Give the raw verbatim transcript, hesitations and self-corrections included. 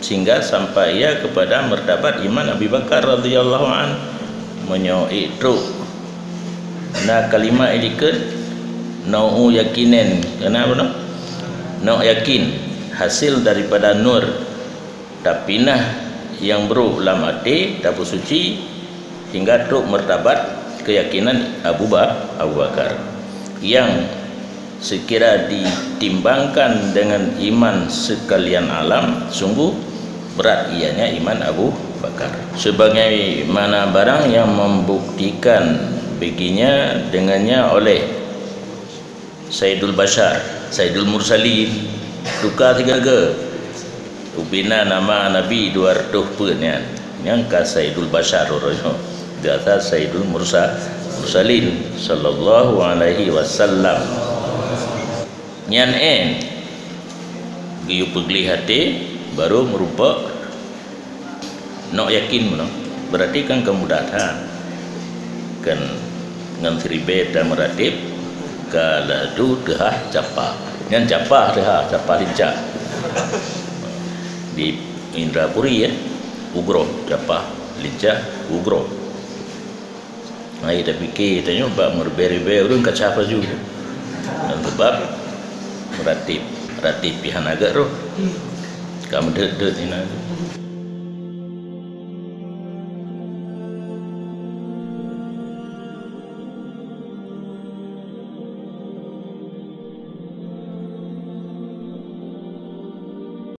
sehingga sampai ia kepada martabat iman Abi Bakar radhiyallahu an. Meunyoe ék trok na kalimat ilikot, "Na'u yakinen," kenapa tu? Nok yakin, hasil daripada nur, tapinah nyang brok lam até, tapeusuci, hingga trok martabat keuyakinan Abu Ba-, Abu Bakar, nyang seukira ditimbangkan deungon iman seukalian alam, sungguh brat ianya iman Abu Bakar. Sebagaimana barang nyang membuktikan beginya dengannya oleh Saidul Basyar, Saidul Mursalin, tuka sigaga. Ubena nama Nabi dua ratus peuet nyan. Nyang ka Saidul Basyar uroe nyoe. Biasa Saidul Mursa-, Mursalin sallallahu alaihi wasallam. Nyan en geuyue peugleh até baru meurumpok. Nok yakin meunoe, berarti kan ka mudah that. Kan ngon siribèe ta meuratéb, ka laju teuhah capah. Nyan capah teuhah, capah lincah. Di Indrapuri, ya, ugroe, capah lincah, ugroe. Hai, tapike tanyoe bak meuribèe-ribèe ureueng ka capah laju. Dan sebab meuratéb, meuratéb pih hana gét roh. Ka meudeuet-deuet inan.